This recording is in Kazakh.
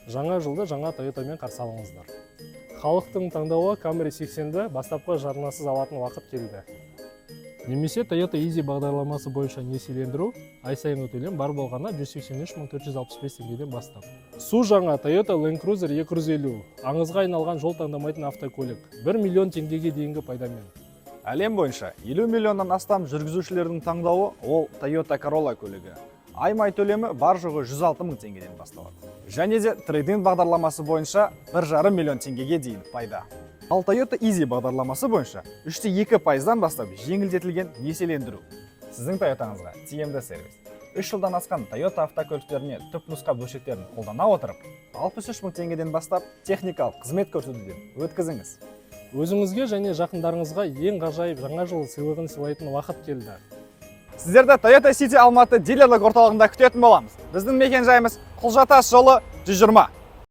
Жаңа жылды жаңа Тойотамен қарсы алыңыздар. Халықтың таңдауы Camry 80-ді бастапқы жарнасыз алатын уақыт келді. Немесе Toyota Easy бағдарламасы бойынша несиелендіру, ай сайынғы төлем бар болғаны 183 465 теңгеден бастап. Су жаңа Toyota Land Cruiser 250, аңызға айналған жол таңдамайтын автокөлік, 1 миллион теңгеге дейінгі пайдамен. Әлем бойынша 50 миллионнан астам жүргізушілердің таңдауы ол Toyota Corolla көлігі. Аймай төлемі бар жоғы 106 мың теңгеден басталады. Және де трейд-ин бағдарламасы бойынша 1,5 миллион теңгеге дейін пайда. Ал Toyota Easy бағдарламасы бойынша 3,2%-дан бастап жеңілдетілген несиелендіру. Сіздің Toyotаңызға тиімді сервис. 3 жылдан асқан Toyota автокөліктеріне түпнұсқа бөлшектерін қолдана отырып, 63 мың теңгеден бастап техникалық қызмет көрсетуден өткізіңіз. Өзіңізге және жақындарыңызға ең ғажайып жаңа жыл сыйлығын сыйлайтын уақыт келді. Сіздерді Toyota City Алматы дилерлік орталығында күтетін боламыз. Біздің мекен жайымыз: Құлжа тас жолы, 120.